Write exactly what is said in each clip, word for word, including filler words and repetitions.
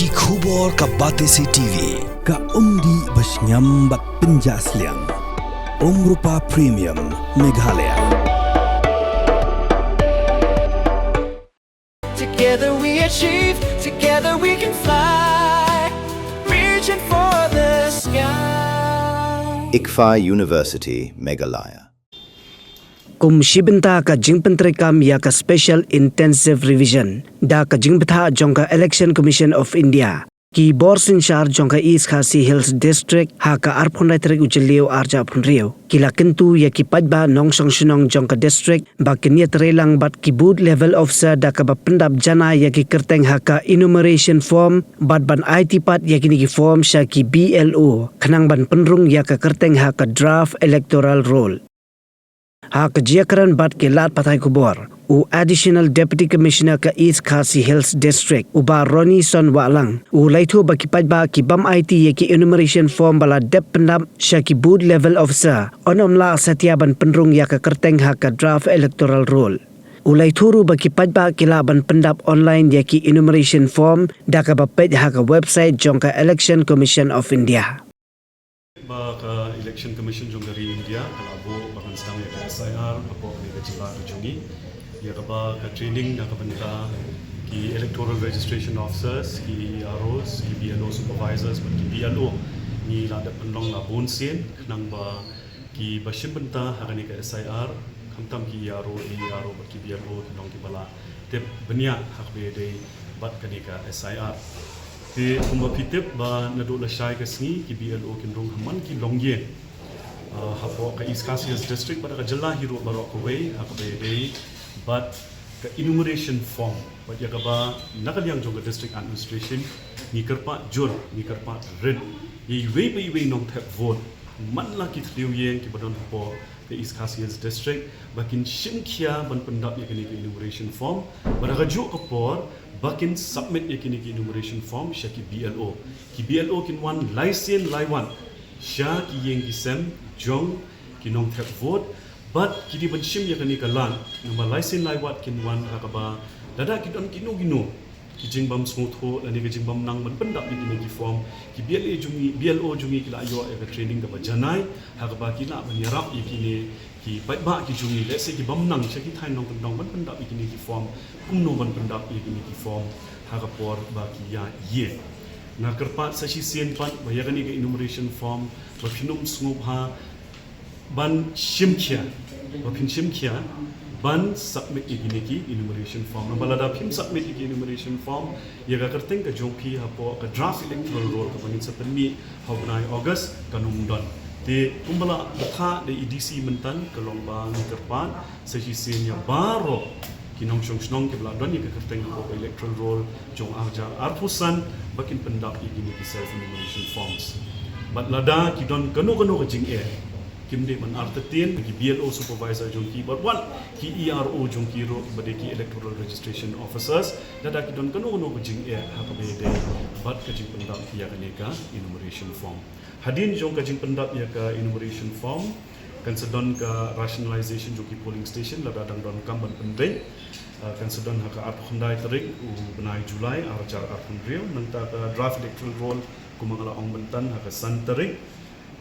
Ki khubor ka Batesi T V. Ka umdih ba shngiam bad pynjah sliang. Umrupa Premium Meghalaya. Together we achieve, together we can fly. Reaching for the sky. ICFAI University, Meghalaya. Kum shi bynta ka jingpyntreikam ïa ka Special Intensive Revision da ka jingbthah jong ka Election Commission of India, ki bor synshar jong ka East Khasi Hills District ha ka arphew lai tarik u Jylliew arhajar arphew hynriew ki la kyntu ïa ki paidbah nongshong shnong jong ka district ba kin ïatreilang bad ki Booth Level Officer da kaba pyndap janai ïa ki kyrteng ha ka enumeration form bad ban aiti pat ïa kine ki form sha ki B L O khnang ban pynrung ïa ka kyrteng ha ka draft electoral roll. Ha ka jingïakren bad ki lad pathai khubor, u Additional Deputy Commissioner ka East Khasi Hills District, u Bah Ronnie Son Wahlang, u la ïathuh ba ki paidbah ki bym aiti ïa ki enumeration form ba la dep pyndap sha ki Booth Level Officer yn ym lah satia ban pynrung ïa ka kyrteng ha ka draft electoral roll. U la ïathuh ruh ba ki paidbah ki lah ban pyndap online ïa ki enumeration form da kaba peit ha ka website jong ka Election Commission of India. Ba ka Election Commission jong ka ri India ka la buh ba kan sdang ïa ka S I R hapoh kane ka jylla ka jong ngi. Ïa kaba ka training na ka bynta ki Electoral Registration Officers, ki E R Os, ki B L O Supervisors bad ki B L O, ngi la dep pynlong la bun sien khnang ba kiba shim bynta ha kane ka S I R, khamtam ki E R O, E R O bad ki B L O ki long kiba la tip bniah ha kaba ïadei bad kane ka S I R. Te kumba phi tip ba naduh lashai ka sngi ki B L O kin rung ha man ki longïing, ah, hapoh ka East Khasi Hills District bad ka jylla hi ruh baroh kawei ha kaba ïadei bad ka enumeration form, bad ïa kaba na ka liang jong ka District Administration ngi kyrpad jur, ngi kyrpad rit ïa iwei pa iwei nongthep vote man la ki thliew ïing kiba don hapoh ka East Khasi Hills District ba kin shim khia ban pyndap ïa kine ki enumeration form, bad ha kajuh ka por ba kin submit ïa kine ki enumeration form sha ki B L O. Ki B L O kin wan lai sien lai wat sha ki ïing ki sem jong ki nongthep vote bad ki dei ban shim ïa kane ka lad, namar lai sien lai wat kin wan ha kaba lada ki don kino kino ki jingbym sngewthuh lane ka jingbymnang ban pyndap ïa kine ki form, ki B L A jong ngi, B L O jong ngi ki la ïoh ïa ka training kaba janai ha kaba ki lah ban ïarap ïa kine ki paidbah ki jong ngi, lehse ki bym nang sha ki thaiñ nongkyndong ban pyndap ïa kine ki form, kumno ban pyndap ïa kine ki form ha ka por ba ki ïaid ïing. Nga kyrpad sa shisien pat ba ïa kane ka enumeration form ba phin ym sngewbha ban shim khia, ba phin shim khia ban submit ïa kine ki enumeration form. Namar lada phim submit ïa ki enumeration form, ïa ka kyrteng ka jong phi hapoh ka draft electoral roll kaba ngin sa pynmih ha u bnai August kan ym don. Te kumba la bthah da i D C myntan, ka long ba ngi kyrpad sa shisien ïa baroh ki nongshong shnong kiba la don ïa ka kyrteng hapoh ka electoral roll jong arhajar arphew san ba kin pyndap ïa kine ki self enumeration forms. Bad lada ki don kano kano ka jingeh, kim dei ban artatien ki B L O supervisor jong ki bad wat ki E R O jong ki ruh ba dei ki electoral registration officers, lada ki don kano kano ka jingeh ha kaba ïadei bad ka jingpyndap ïa kane ka enumeration form. Hadien jong ka jingpyndap ïa ka enumeration form, kan sa don ka rationalization jong ki polling station lada dang donkam ban pynbeit. Ah, kan sa don ha ka arphew khyndai tarik u bnai July arhajar arphew hynriew, nangta ka draft electoral roll kumba nga la ong myntan ha ka san tarik.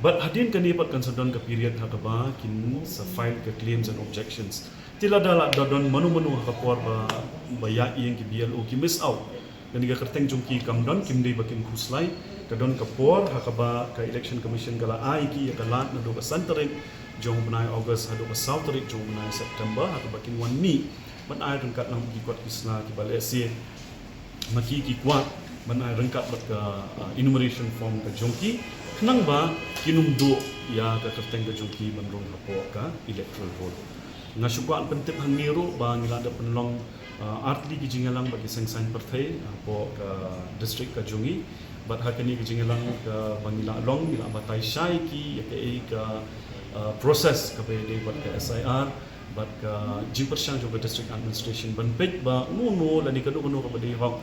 Bad hadien kane pat kan sa don ka period ha kaba kin sa file ka claims and objections. Te lada la da don mano mano ha ka por ba, ba ïaid ïing ki B L O ki miss out, lane ka kyrteng jong ki kam don, kim dei ba kin khuslai, ka don ka por ha kaba ka Election Commission ka la ai ki ïa ka lad naduh ka san tarik jong u bnai August haduh ka saw tarik jong u bnai September ha kaba kin wan mih ban ai ryngkat lang ki kot ki sla kiba lehse ma ki ki kwah ban ai ryngkat bad ka, ah, enumeration form ka jong ki, khnang ba kin ym duh ïa ka kyrteng ka jong ki ban rung hapoh ka electoral roll. Nga shu kwah pyntip hangne ruh ba ngi la dep pynlong, ah, artylli ki jingïalang bad ki seng saiñ pyrthei, ah, hapoh ka district ka jong ngi. Bad ha kane ka jingïalang kaba ngi la long, ngi la batai shai ki ïa kaei ka, ah, process kaba ïadei bad ka S I R bad ka jingpyrshang jong ka district administration ban peit ba uno uno lane kano kano kaba dei hok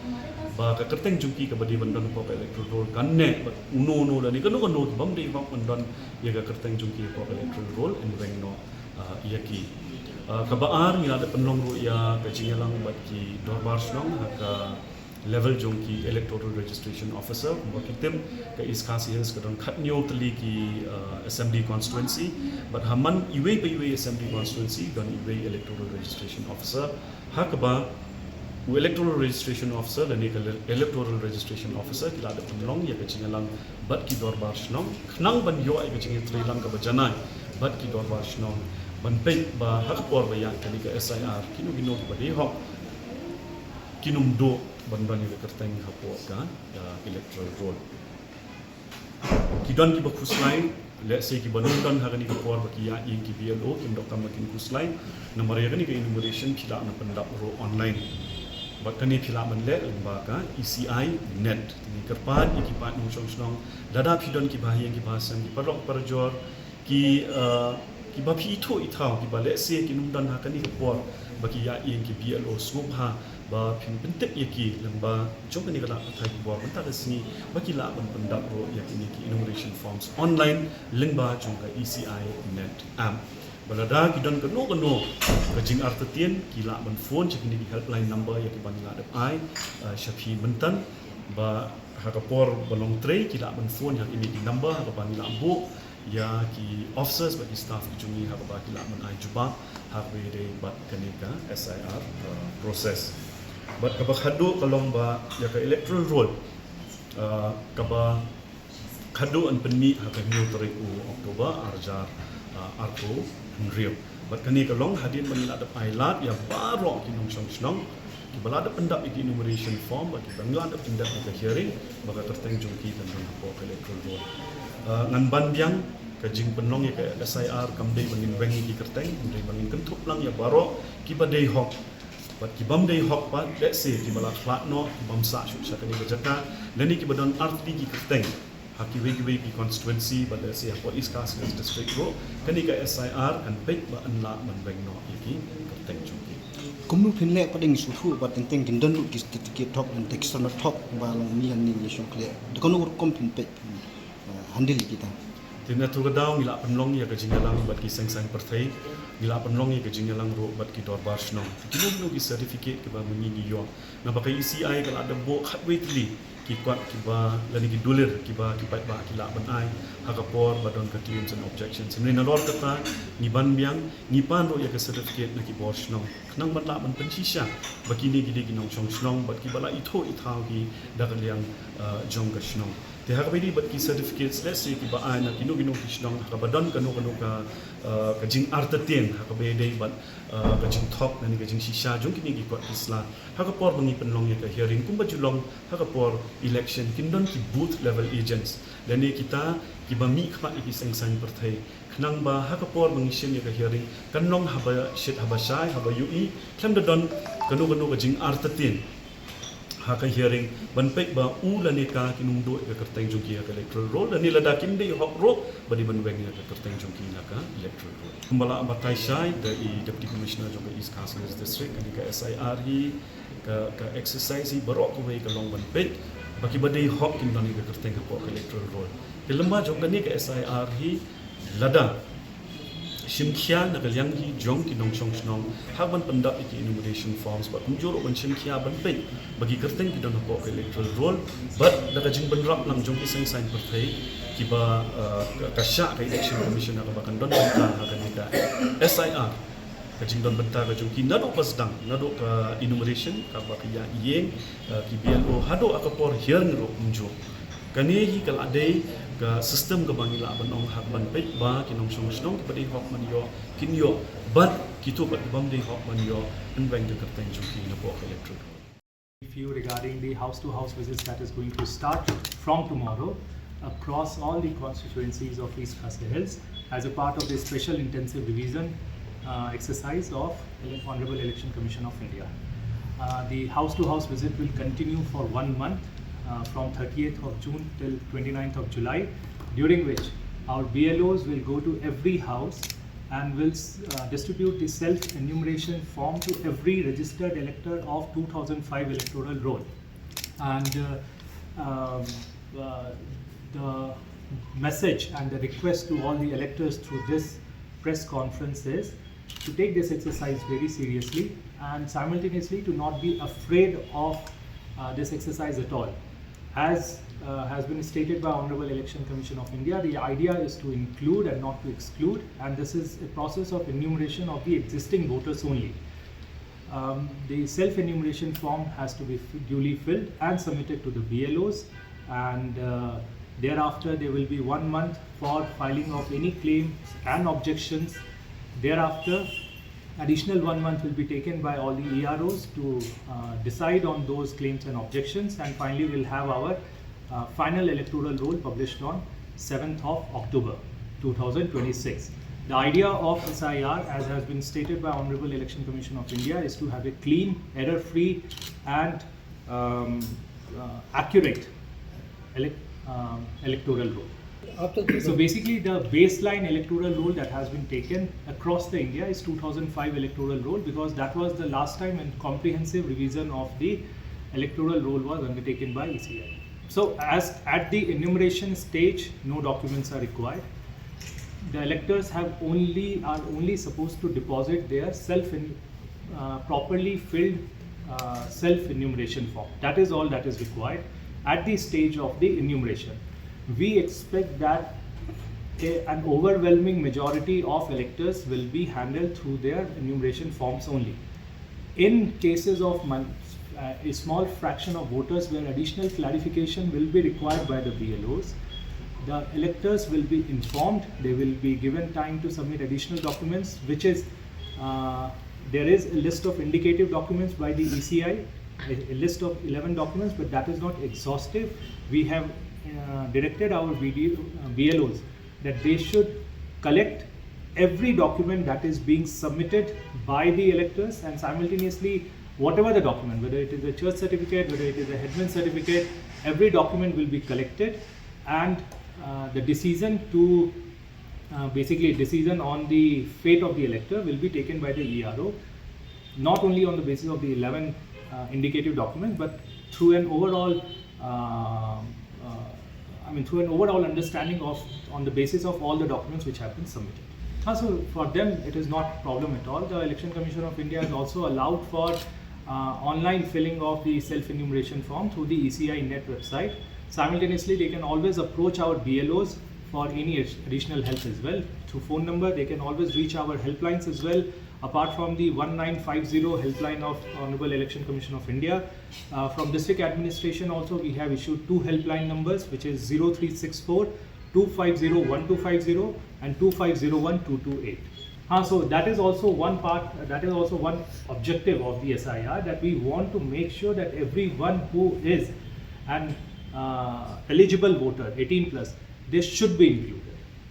ba ka kyrteng jong ki kaba dei ban don hapoh ka electoral roll kan neh, bad uno uno lane kano kano ki bym dei hok ban don ïa ka kyrteng jong ki hapoh ka electoral roll yn weng noh, ah, ïa ki. Ah, kaba ar, ngi la dep pynlong ruh ïa ka jingïalang bad ki dorbar shnong ha ka Level jong ki electoral registration officer, kumba ki tip, ka East Khasi Hills ka don khatnyo tylli ki uh, assembly constituency, bad ha man iwei pa iwei assembly constituency don iwei electoral registration officer. Ha kaba u electoral registration officer lane ka electoral registration officer ki la da pynlong ïa ka jingïalang bad ki dorbar shnong khnang ban ïoh ïa ka jingïatreilang kaba janai bad ki dorbar shnong, ban peit ba ha ka por ba ïaid kane ka S I R kino kino kiba dei hok kin ym duh ban don ïa ka kyrteng hapoh ka uh, electoral roll. Ki don kiba khuslai, lehse kiba nym don ha kane ka por ba ki ïaid ïa ki B L O, kim donkam ba kin khuslai. Namar ïa kane ka enumeration phi lah ban pyndap ruh online. Bad kane phi lah ban leh lyngba ka E C I net. Ngi kyrpad ïa ki paid nongshong shnong, lada phi don kiba ha ïing kiba ha sem, ki paralok parajor, ki uh, kiba phi ithuh ithaw, kiba lehse ki nym don ha kane ka por ba ki ïaid ïa ki B L O, sngewbha ba phin pyntip ïa ki lyngba jong kane ka lad pathai khubor mynta ka sngi ba ki lah ban pyndap ruh ïa kine ki enumeration forms online lyngba jong ka E C I net app. Ba lada ki don kano kano ka jingartatien ki lah ban phone sha kine ki helpline number ïa kiba ngi la dep ai uh, sha phi mynta. Ba ha ka por ba long trei ki lah ban phone ïa kine ki number ha kaba ngi la buh ïa ki officers bad ki staff ki jong ngi ha kaba ki lah ban ai jubab ha kaba ïadei bad kane ka S I R uh, process. Bad kaba khadduh ka long ba ïa ka electoral roll uh, kaba khadduh yn pynmih ha ka hynñiew tarik u October arhajar uh, arphew hynriew. Bad kane ka long hadien ba ngi la dep ai lad ïa baroh ki nongshong shnong kiba la dep pyndap ïa ki enumeration form, ba kiba la dep pyndap ïa ka hearing, ba ka kyrteng jong ki kan don hapoh ka electoral roll. Uh, ngan ban biang, ka jingpynlong ïa ka S I R kam dei ba ngin weng ïa ki kyrteng, kam dei ba ngin kynthup lang ïa baroh kiba dei hok. Bad kibym dei hok pat, lehse kiba la khlad noh, kibym sah shuh sha kane ka jaka, lane kiba don artylli ki kyrteng ha kiwei kiwei ki constituency, bad lehse hapoh East Khasi Hills District ruh, kane ka S I R kan peit ba yn lah ban weng noh ïa ki kyrteng jong ki. Kumno phin leh pat, dang shu thuh ba teng teng kin don ruh ki certificate thok, lane ki syrnod thok ba long mih hangne ïa shong khleh. Da kano rukom phin peit, phin uh, handle ïa kita? Te na kata ka daw ngi la pynlong ïa ka jingïalang bad ki seng saiñ pyrthei, ngi la pynlong ïa ka jingïalang ruh bad ki dorbar shnong. Kino kino ki certificate kiba ma ngi ngi ïoh, naba ka E C I ka la dep buh khatwei tylli ki kot kiba, lane ki dulir kiba ki paidbah ki lah ban ai ha ka por ba don ka claims and objections. Hynrei nalor kata ngi ban biang, ngi pan ruh ïa ka certificate na ki bor shnong, khnang ban lah ban pynshisha ba kine ki dei ki nongshong shnong bad kiba la ithuh ithaw ki da ka liang uh, jong ka shnong. Te ha kaba ïadei bad ki certificates, lehse kiba ai na kino kino ki shnong ha kaba don kano kano ka uh, ka jingartatien ha kaba ïadei bad uh, ka jingthok lane ka jingshisha jong kine ki kot ki sla, ha ka por ba ngi pynlong ïa ka hearing kumba ju long ha ka por election, kin don ki booth level agents lane kita kiba mihkhmat ïa ki seng saiñ pyrthei, khnang ba ha ka por ba ngi shim ïa ka hearing kan long haba shit haba shai, haba ïohi, khlem da don kano kano ka jingartatien ha ka hearing ban peit ba u lane ka kin ym duh ïa ka kyrteng jong ki ha ka electoral roll, lane lada kim dei hok ruh ba dei ban weng ïa ka kyrteng jong ki na ka electoral roll. Kumba la batai shai da i Deputy Commissioner jong ka East Khasi Hills District, kane ka S I R hi, ka, ka exercise hi baroh kawei ka long ban peit ba kiba dei hok kin don ïa ka kyrteng hapoh ka electoral roll. Te lyngba jong kane ka S I R hi, lada shim khia na ka liang hi jong ki nongshong shnong ha ban pyndap ïa ki enumeration forms, bad kumjuh ruh ban shim khia ban peit ba ki kyrteng ki don hapoh ka electoral roll, bad da ka jingbynrap lang jong ki seng saiñ pyrthei kiba uh, ka, ka shah ka Election Commission ha kaba kan don bynta ha kane ka S I R. Ka jingdon bynta ka jong ki naduh ba sdang, naduh ka enumeration, kaba ka ïa ïeng uh, ki B L O, haduh ha ka por hearing ruh kumjuh. Kane hi ka la dei ka system kaba ngi lah ban ong ha ka ban peit ba ki nongshong shnong kiba dei hok ban ïoh kin ïoh, bad kito pat kibym dei hok ban ïoh, yn weng da ka kyrteng jong ki napoh ka electoral. If you regarding the house to house visits that is going to start from tomorrow across all the constituencies of East Khasi Hills as a part of the special intensive revision uh, exercise of Ele- Honorable Election Commission of India. Uh, the house to house visit will continue for one month uh, from thirtieth of June till twenty-ninth of July, during which our B L Os will go to every house and will uh, distribute the self enumeration form to every registered elector of two thousand five electoral roll. And uh, um, uh, the message and the request to all the electors through this press conference is to take this exercise very seriously and simultaneously to not be afraid of uh, this exercise at all. As uh, has been stated by Honorable Election Commission of India, the idea is to include and not to exclude, and this is a process of enumeration of the existing voters only. Um, the self-enumeration form has to be f- duly filled and submitted to the B L Os, and uh, thereafter there will be one month for filing of any claims and objections. Thereafter, additional one month will be taken by all the E R Os to uh, decide on those claims and objections, and finally we'll have our uh, final electoral roll published on seventh of October two thousand twenty-six. The idea of S I R, as has been stated by Honorable Election Commission of India, is to have a clean, error-free, and um, uh, accurate elec- um, electoral roll. After So basically, the baseline electoral roll that has been taken across the India is two thousand five electoral roll, because that was the last time and comprehensive revision of the electoral roll was undertaken by E C I. So as at the enumeration stage, no documents are required. The electors have only are only supposed to deposit their self in, uh, properly filled uh, self enumeration form. That is all that is required at the stage of the enumeration. We expect that a, an overwhelming majority of electors will be handled through their enumeration forms only. In cases of mon- uh, a small fraction of voters where additional clarification will be required by the B L Os, the electors will be informed. They will be given time to submit additional documents, which is uh, there is a list of indicative documents by the E C I, a, a list of eleven documents, but that is not exhaustive. We have uh, directed our B D, uh, B L Os that they should collect every document that is being submitted by the electors, and simultaneously, whatever the document, whether it is a church certificate, whether it is a headman certificate, every document will be collected, and uh, the decision to uh, basically decision on the fate of the elector will be taken by the E R O, not only on the basis of the eleven uh, indicative documents, but through an overall, uh, uh, I mean, through an overall understanding of on the basis of all the documents which have been submitted. Uh, so for them, it is not problem at all. The Election Commission of India has also allowed for uh, online filling of the self-enumeration form through the E C I Net website. Simultaneously, they can always approach our B L Os for any ad- additional help as well. Through phone number, they can always reach our helplines as well. Apart from the one nine five zero helpline of Honorable Election Commission of India, uh, from district administration also we have issued two helpline numbers, which is zero three six four two five zero one two five zero and two five zero one two two eight. Uh, so that is also one part, that is also one objective of the S I R, that we want to make sure that everyone who is an uh, eligible voter, eighteen plus, they should be included.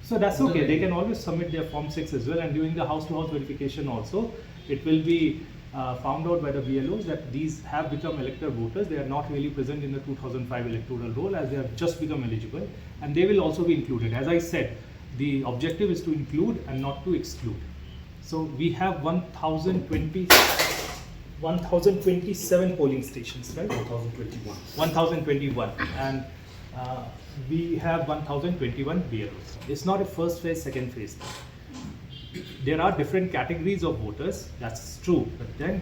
So that's okay. They can always submit their form six as well, and during the house-to-house verification also, it will be uh, found out by the B L Os that these have become elector voters. They are not really present in the two thousand five electoral roll, as they have just become eligible, and they will also be included. As I said, the objective is to include and not to exclude. So we have one thousand twenty, one thousand twenty-seven polling stations, right? One thousand twenty-one. One thousand twenty-one, and uh, we have one thousand twenty-one B L Os. It's not a first phase, second phase. There are different categories of voters, that's true, but then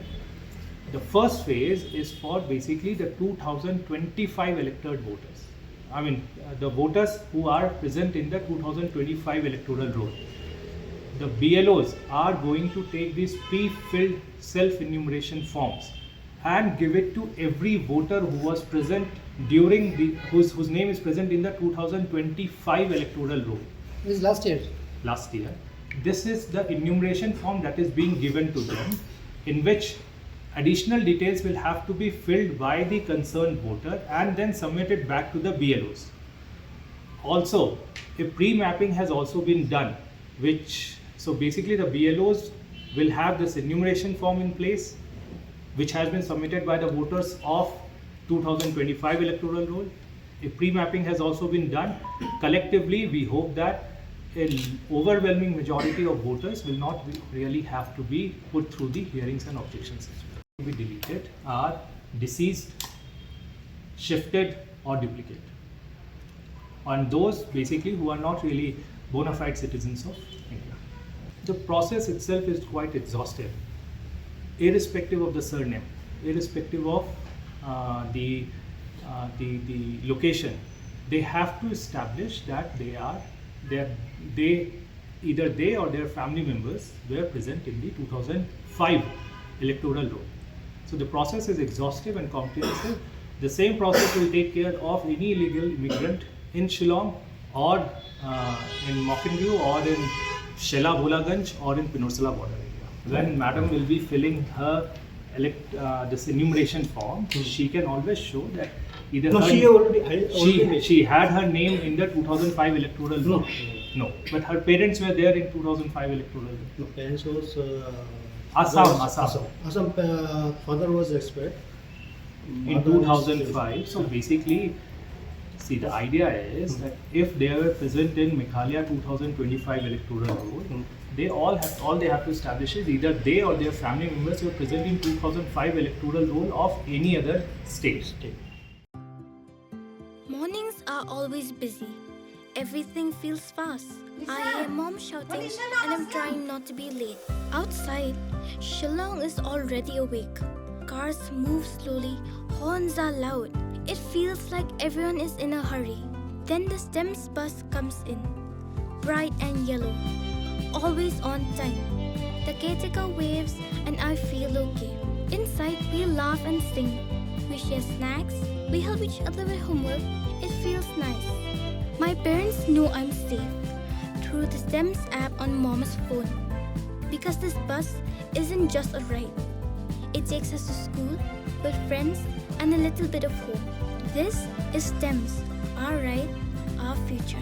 the first phase is for basically the two thousand twenty-five electoral voters. I mean, uh, the voters who are present in the two thousand twenty-five electoral roll. The B L Os are going to take these pre-filled self-enumeration forms and give it to every voter who was present during the whose whose name is present in the two thousand twenty-five electoral roll. This is last year. Last year. This is the enumeration form that is being given to them, in which additional details will have to be filled by the concerned voter and then submitted back to the B L Os. Also, a pre-mapping has also been done, which, so basically the B L Os will have this enumeration form in place, which has been submitted by the voters of two thousand twenty-five electoral roll. A pre-mapping has also been done. Collectively, we hope that an overwhelming majority of voters will not be, really have to be put through the hearings and objections. Be deleted are deceased, shifted, or duplicate. And those basically who are not really bona fide citizens of India. The process itself is quite exhaustive, irrespective of the surname, irrespective of uh, the uh, the the location, they have to establish that they are they they either they or their family members were present in the two thousand five electoral roll. So the process is exhaustive and comprehensive. The same process will take care of any illegal immigrant in Shillong or uh, in Mawkynrew or in Shella Bholaganj or in Pynursla border area. When madam will be filling her elect, uh, this enumeration form, she can always show that either No, her, she already, I already she, made. She had her name in the two thousand five electoral No. roll. No, but her parents were there in two thousand five electoral roll. No, parents was uh, Assam, was- Assam. Assam. Assam uh, father was expired. In Mother two was- thousand five. So basically, see, the idea is that if they were present in Meghalaya two thousand twenty-five electoral roll, Hmm. they all have all they have to establish is either they or their family members were present in two thousand five electoral roll of any other state. State. Mornings are always busy. Everything feels fast. I hear mom shouting and I'm trying not to be late. Outside, Shillong is already awake. Cars move slowly, horns are loud. It feels like everyone is in a hurry. Then the STEMS bus comes in, bright and yellow, always on time. The caretaker waves and I feel okay. Inside, we laugh and sing. We share snacks, we help each other with homework. It feels nice. My parents know I'm safe through the STEMS app on mom's phone because this bus isn't just a ride. It takes us to school, with friends, and a little bit of home. This is STEMS, our ride, our future.